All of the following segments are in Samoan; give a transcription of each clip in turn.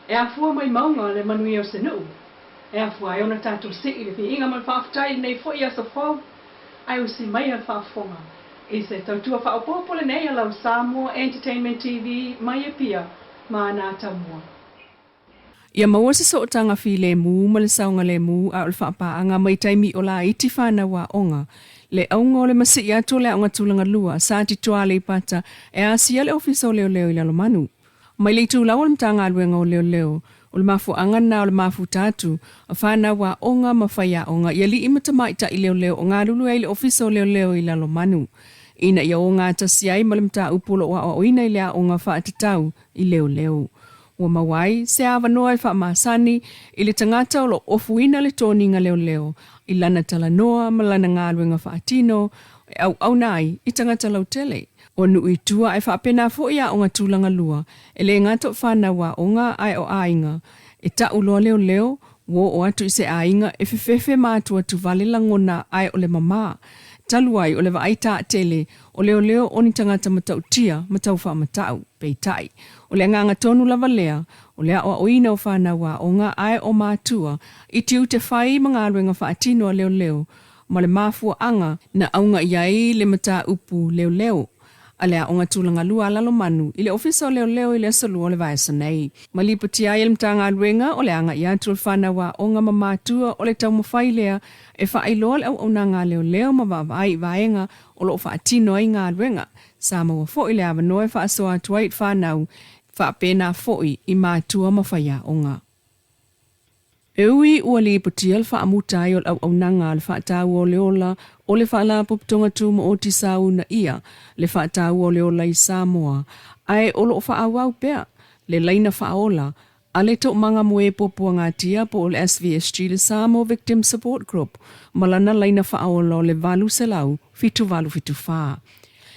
E afua mai mauga le manuia o se nuu, e afua ai ona tatou sii le viiga ma le faafetai i lenei foi aso fou, ae usi maia le faafofoga i se tautua faaopoopo lenei a lau Samoa Entertainment TV mai Apia ma Anatamua. Ia maua se sootaga filemu ma le saogalemu a o le faapaaga mai taimi o laiti fanau aoga. Le auga o le masii atu o le aoga tulaga lua sa Titoa Aleipata e asia le Ofisa o Leoleo i Lalomanu. Mai le itulau o le Matagaluega o Leoleo, o le mafuaaga lena o le mafuta atu a fanau aoga ma faiaoga i alii ma tamaitai leoleo o galulue ai le Ofisa o Leoleo i Lalomanu, ina ia ogatasi ai ma le mataupu o lo o aoaoina i le aoga faatatau i leoleo. Ua maua ai se avanoa e faamasani i le tagata o lo o ofuina le toniga leoleo i lana talanoa ma lana galuega faatino e auauna ai i tagata lautele. O nuu i tua e faapena foi aoga tulaga lua, e le gata o fanau aoga ae o aiga e tau loa leoleo ua oo atu i se aiga e fefefe ma atuatuvale lagona ae o le mama. Talu ai o le vaai taatele o leoleo o ni tagata matautia ma taufaamatau. Peitai, o le agaga tonu lava lea o le aoaoina o fanau aoga ae o matua i tiute fai ma galuega faatino a leoleo ma le mafuaaga na auga i ai le mataupu leoleo a le Aoga Tulagalua a Lalomanu i le Ofisa o Leoleo i le Aso Lua o le vaiaso nei. Ma lipotia ai e le Matagaluega o le agai atu o le fanau aoga ma matua o le taumafai lea e faailoa le auaunaga a leoleo ma vaavaai i vaega o lo o faatino ai galuega. Sa maua foi le avanoa e faasoa atu ai i le fanau faapena foi i matua ma faiaoga. E ui ua lipotia le faamuta ai o le auaunaga a le faataua o le ola o le Faalapotopotoga Tumaoti sa uunaia le faataua o le ola i Samoa, ae o lo o faaauau pea le laina faaola a le Toomaga Moe Puapuagatia po o le SVSG le Samoa Victim Support Group ma lana laina faaola o le 800 7874.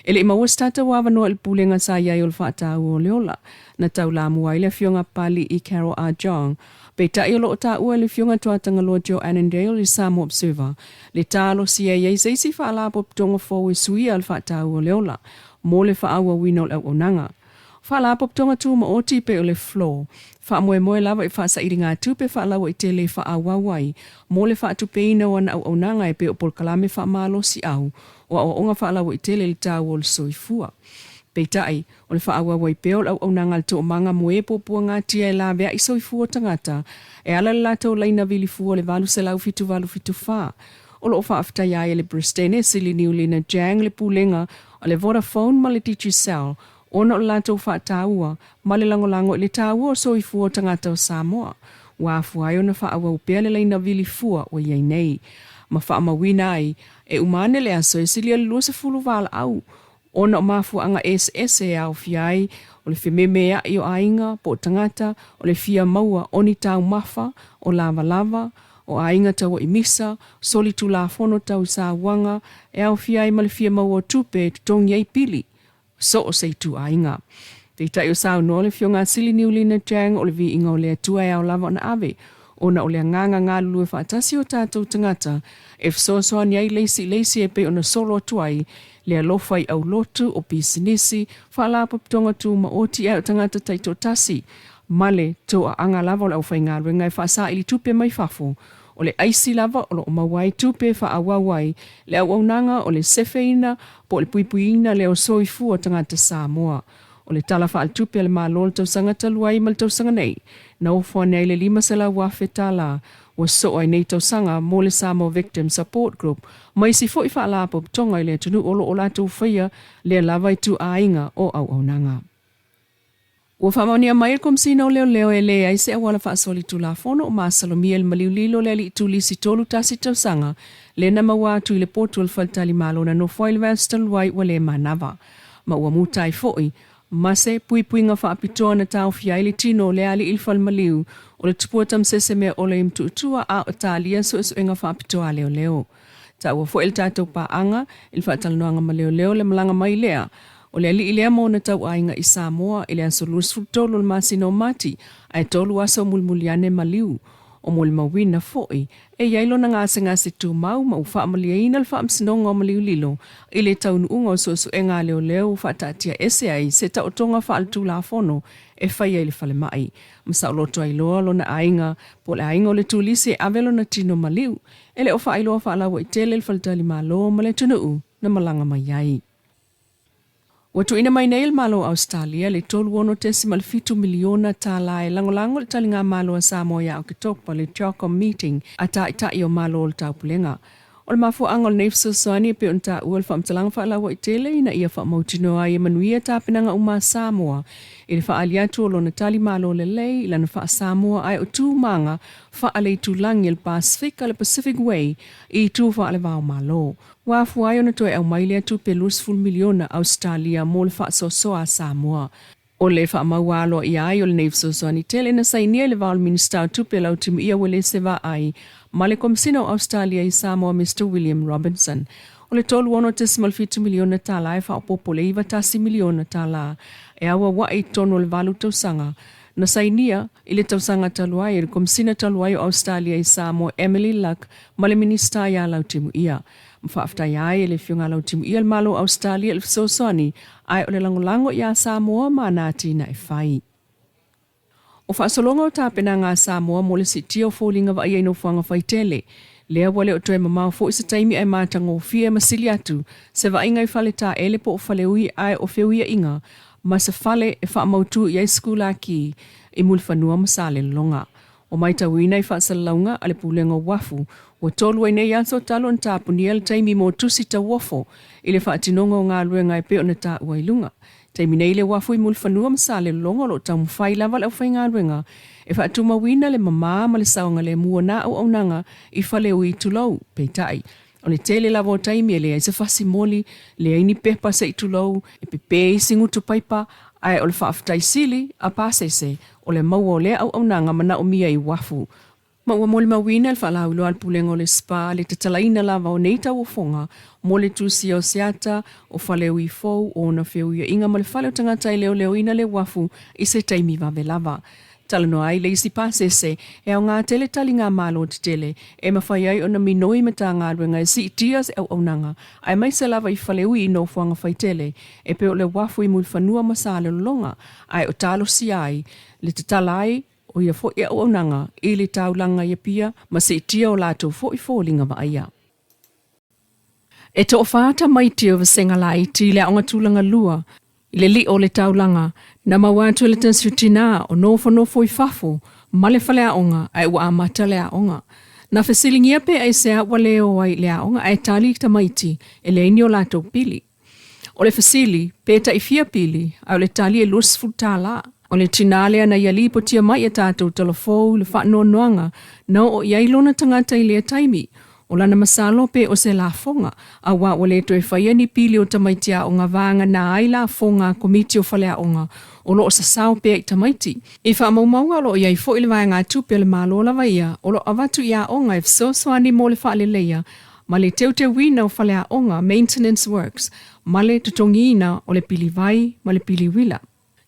E le i maua se tatou avanoa i le pulega sa i ai o le faataua o le ola na taulamua ai le Afioga Papali'i Carol Ah Jong. Peitai o lo o taua e le Afioga Tuatagaloa Joe Annandale i le Samoa Observer le talosia e i ai se isi faalapotopotoga fou e suia le faataua o le ola mo le faaauauina o le auaunaga. Faalapotopotoga tumaoti pei o le FLAW, faamoemoe lava i faasailigatupe faalauaitele e faaauau ai mo le faatupeina o ana auaunaga e pei o polokalame faamalosiau o aoaoga faalauaitele i le taua o le soifua. Peitai, o le faaauau ai pea o le auaunaga a le Toomaga mo e puapuagatia e laveai soifua o tagata e ala i le latou laina vili fua o le 800 7874. O lo o faafetaia ai e le Peresetene Sili Niulina Jang le pulega a le Vodafone ma le Digicel ona o le latou faataua ma le lagolago i le taua o soifua o tagata o Samoa. Ua afua ai ona faaauau pea le laina vili fua ua i ai nei. Ma faamauina ai e uma ane le aso e silia le 20 valaau ona o mafuaaga eseese e aofia ai o le fememeai o aiga po o tagata o le fia maua o ni taumafa o lavalava o aiga tauaimisa solitulafono tau i sauaga e aofia ai ma le fia maua o tupe e totogi ai pili so o se ituaiga. Peitai o saunoa le Afioga a Sili Niulina Jang o le viiga o le Atua e ao lava ona ave ona o le agaga galulue faatasi o tatou tagata e fesoasoani ai le isi i le isi e pei ona solo atu ai le alofa i aulotu o pisinisi, faalapotopotoga tumaoti ae o tagata taitoatasi ma le toaaga lava o le aufaigaluega e faasaili tupe mai fafo. O le aisi lava o lo o maua ai tupe e faaauau ai le auaunaga o le sefeina po o le puipuiina lea o soifua o tagata Samoa. O le Tala Faaletupe a le Malo o le tausaga talu ai ma le tausaga nei, na ofo ane ai le $500,000 ua soo ai nei tausaga mo le Samoa Victim Support Group ma isi foi faalapotopotoga i le atunuu o lo o latou faia lea lava ituaiga o auaunaga. Ua faamaonia mai e le Komesina o Leoleo e leai se auala faasolitulafono o masalomia i le maliu lilo le alii turisi 31 tausaga lea na maua atu i le potu o le faletalimalo na nofo ai i le vaiaso talu ai ua le manava ma ua muta ai foi ma se puipuiga faapitoa na taofia ai le tino o le alii i le falemaliu o le tupua tamasese mea ole i Mtuutua a o talia suesuega faapitoa a leoleo. Taua foi le tatou paaga i le faatalanoaga ma leoleo le malaga mai lea o le alii lea ma ona tauaiga i Samoa i le aso 23 o le masina o Mati ae tolu aso mulimuli ane maliu. O molimauina foi, e i ai lona gasegase tumau ma ua faamalieina le Faamasinoga o Maliu Lilo i le taunuuga o suesuega a leoleo ua faataatiaese ai se taotoga faaletulafono e faia i le falemai ma saoloto ai loa lona aiga po o le aiga o le turisi e ave lona tino maliu. E le o faailoa faalauaitele le faletalimalo ma le atunuu na malaga mai ai. Ua tuuina mai nei e le Malo o Ausetalia le $36.7 miliona e lagolago i le taligamalo a Samoa ia Oketopa i le CHOGM Meeting a Taitai o Malo o le Taupulega. O le mafuaaga o lenei fesoasoani e pei ona taua i le faamatalaga faalauaitele ina ia faamautinoa ai e manuia tapenaga uma a Samoa i le faaali atu o lona tali malo lelei i lana faa-Samoa ae o tu ma aga faaleitulagi a le Pasefika le Pacific Way i itu faale-va-o-Malo. Ua afua ai ona toe aumai lea tupe 20 miliona Ausetalia mo le faasoasoa a Samoa. O le faamau aloaia ai o lenei fesoasoani tele na sainia i le va o le Minisita o Tupe Lautimuia Uelese Vaai ma le Komesina o Ausetalia i Samoa Mister William Robinson. O le $36.7 miliona tala e faaopoopo i le $91 miliona tala e auauai i totonu o le valu tausaga na sainia i le tausaga talu ai e le Komesina talu ai o Ausetalia i Samoa Emily Luck ma le Minisita ia Lautimuia. Ma faafetaia ai e le Afioga Lautimuia le Malo o Ausetalia i le fesoasoani ae o le lagolago iā Samoa ma ana atinae fai. O faasologa o tapenaga a Samoa mo le siitia o foliga vaaia i nofoaga faitele, lea ua le o toe mamao foi se taimi ae matagofie ma sili atu se vaaiga i fale taele po o faleui ae o feuiaiga ma se fale e faamautu i ai sikulaki i Mulifanua ma Salelologa. Ua matauina i faasalalauga a le Pulega o Uafu, ua tolu ai nei aso talu ona tapunia le taimi mo tusi tauofo i le faatinoga o galuega e pei ona taua i luga. Taimi nei i le uafu i Mulifanua ma Salelologa o lo o taumafai lava le aufaigaluega e faatumauina le mama ma le saogalemu o nā auaunaga i Faleui tulou. Peitai, o le tele lava o taimi e leai se fasi moli, leai ni pepa se i tulou, e pepē isi gutu paipa, ae o le faafetai sili a pasese o le maua o lea auaunaga manaomia i uafu. Ma ua molimauina le faalauiloa a le Pulega o le SPA le tatalaina lava o nei tauofoga mo le tusia o se ata o Faleui fou o ona feuiaiga ma le fale o tagata e leoleoina le uafu i se taimi vave lava. Talanoa ai le isi pasese e aoga tele taligamalo tetele e mafai ai ona minoi Matagaluega e siitia se auaunaga aemaise lava i Faleui i nofoaga faitele e pei o le uafu i Mulifanua ma Salelologa ae o talosia ai le tatala ai o ia foi auaunaga i le taulaga i Apia ma siitia o latou foi foliga vaaia. E toafa tamaiti o vasega laiti i le aoga tulaga lua i le lio o le taulaga na maua atu e le tasi o tinā o nofonofo i fafo ma le faleaoga ae ua amata le aoga. Na fesiligia pe aisea ua le o ai i le aoga ae tali tamaiti e leai ni o latou pili. O le fesili, pe taifia pili, ae o le tali e $20. O le tinā lea na ia lipotia mai e tatou talafou le faanoanoaga na oo i ai lona tagata i lea taimi. O lana masalo pe o se lafoga, auā ua le toe faia ni pili o tamaiti aoga vagana ai lafoga a Komiti o Faleaoga o lo o sasao pea i tamaiti. I faamaumauga o lo o i ai foi le vaegatupe a le Malo lava ia o lo o avatu i aoga e fesoasoani mo le faaleleia ma le teuteuina o faleaoga, maintenance works, ma le totogiina o le pili vai ma le pili uila.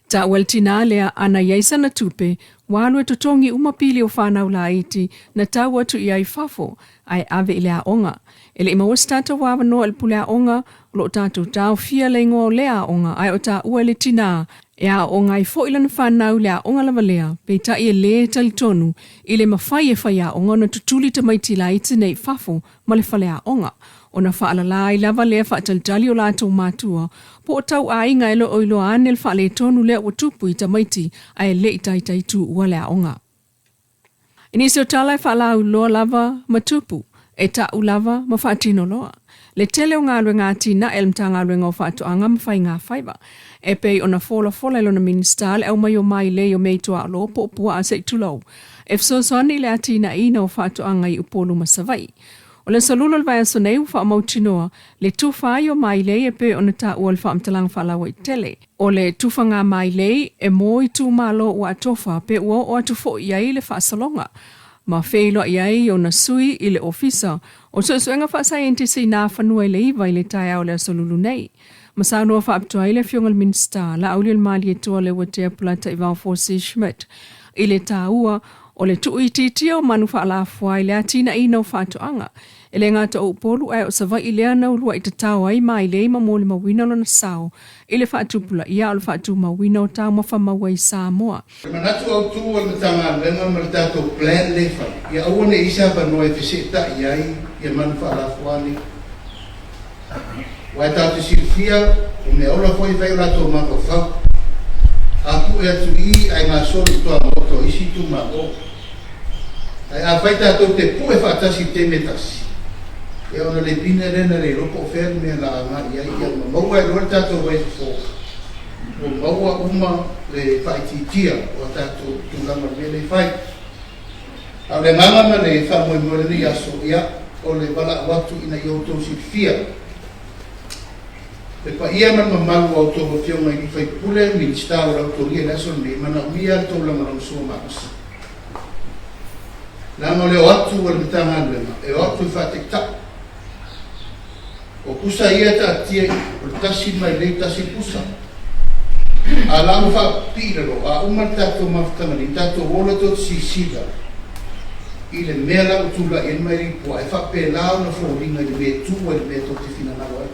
Taua le tinā lea ana i ai sana tupe, ua alu e totogi uma pili o whanau laiti na tau atu i ai fafo, ae ave i le aoga. E le i maua se tatou avanoa i le pule aoga, o lo o tatou taofia le igoa o lea aoga ae o taua e le tinā e aooga ai foi lana fanau i le aoga lava lea, peitai e lē talitonu i le mafai e faiaoga ona tutuli tamaiti laiti nei i fafo ma le faleaoga, ona faalala ai lava lea faatalitali o latou matua po o tau aiga e le o iloa ane le faaletonu lea ua tupu i tamaiti ae le i taitai tuua le aoga. I nisi o tala e faalauiloa lava ma tupu, e ta'u lava ma faatino loa le tele o galuega atinae a le Matagaluega o Faatoaga ma Faiga Faiva. E pei ona folafola e lona Minisita le aumai o mailei o mea i tuaolo po o puaa se i tulou e fesoasoani i le atinaeina o faatoaga i Upolu ma Savaii. O le aso Lula o le vaiaso nei ua faamautinoa le tufa ai o mailei e pei ona taua i le faamatalaga faalauaitele. O le tufaga mailei e mo itumalo ua atofa pe ua oo atu foi i ai le faasologa ma feiloai ai ona sui i le Ofisa o Suesuega Faasaienitisi i nā fanua i le 9 i le taeao o le aso Lulu nei. Ma saunoa faapitoa ai le Afioga i le Minisita, Laauli o le Malietoa Leuatea Polataivao Fosi Schmidt i le taua O le tuuitiitia o manu faalafua i le atinaeina o faatoaga, e le gata o Upolu ae o Savaii lea na uluai tatao ai mailei ma molimauina lona sao i le faatupulaia o le faatumauina o taumafa maua i Samoa. O le manatu autu o le Matagaluega ma le tatou plan lea e fai, ia aua ne i i ai se avanoa e feseetai ai ia manu faalafua nei. Aua e tatou te silafia, o meaola foi e fai o latou mafaufau. A pue atu i i ae gasolo i tuamaota o isi itumalo. Ae afai tatou te pue faatasi i le taimi e tasi, ia ona le pine lea na le iloa po o fea le mea la agai i ai, ia ma maua ai loa le tatou vaifofo, ua maua uma le faaitiitia o a tatou tulaga o le mea lea e fai. A o le agaga ma le faamoemoe o lenei aso, ia, o le valaau atu ina ia outou silafia le paia ma le mamalu o a outou afioga i sui usufono, Minisita o la outou i le aso lenei, e manaomia le tou lagolagosua malosi. Leaga o le o atu a le Matagaluega, e o atu e faataitai. O pusa ia e taatia i i, o le tasi le mailei, tasi le pusa. A la ua faapipii i lalo, a uma le tatou mafutaga nei, tatou o loa tou te silasila i le mea la ua tulai ai le mailei puaa, e faapela ona foliga i le mea e tu ai le mea tou te finagalo ai.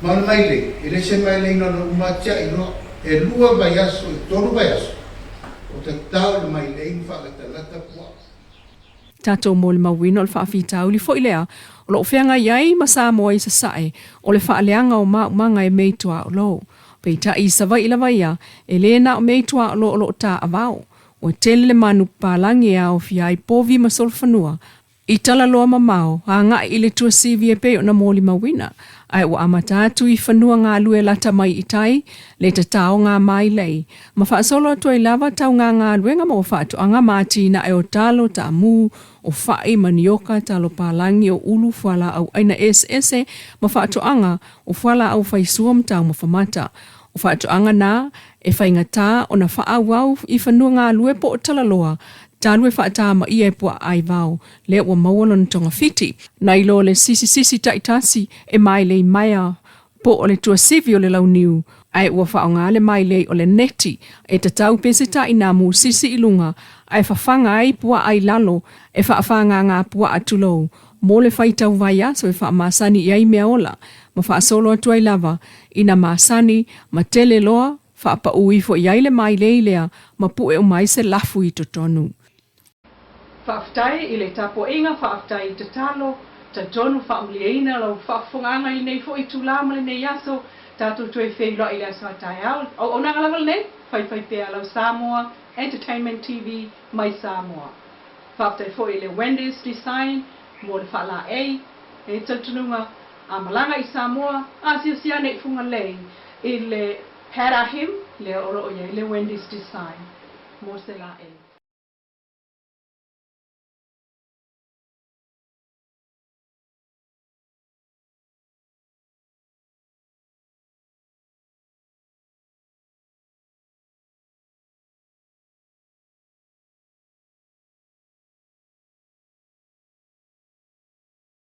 Ma o le mailei, e le se mailei na ona uma tiai loa, e 2 vaiaso i 3 vaiaso o tatao le mailei ma faalatalata puaa. Tatou molimauina o le faafitauli foi lea o lo o feagai ai ma Samoa i Sasae, o le faaleaga o maumaga e mei tuaolo. Peitai i Savaii lava ia, e le na o mei tuaolo o lo o taavao. Ua tele le manu papalagi e aofia ai povi ma solofanua, i talaloa mamao, agai i le tuasivi e pei ona molimauina, ae ua amata atu i fanua galue lata mai i tai, le tataoga mailei, ma faasolo atu ai lava tauga galuega ma faatoaga ma atinae o talo, taamu, o fai, manioka, talo palagi, o ulu, fualaau aina eseese ma faatoaga o fualaau faisua ma taumafa mata. O faatoaga na e faigata ona faaauau i fanua galue po o talaloa, talu e faatamaia e puaa aivao, lea ua maua lona togafiti. Nai lo le sisisisi taitasi e mailei maea po o le tuasivi o le launiu, ae ua faaaoga le mailei o le neti e tatau peseta'i nā musisi i luga ae fafaga ai puaa i lalo e faafagaga puaa tulou mo le faitau vaiaso e faamasani i ai mea ola ma faasolo atu ai lava ina masani ma tele loa faapaū ifo i ai le mailei lea ma pue uma ai se lafu i totonu. Faafetai i le tapuaiga, faafetai i tatalo, talitonu faamalieina lau faafofogaaga i lenei foi itulā ma lenei aso, tatou toe feiloai i le aso a taeao. Auaunaga lava lenei, faifai pea lau Samoa Entertainment TV mai Samoa. Faafetai foi i le Wendy's Design mo le faalaei, e talitonuga a malaga i Samoa, asiasi ane i Fugalei i le Padahim lea o lo o i ai le Wendy's Design mo se laei.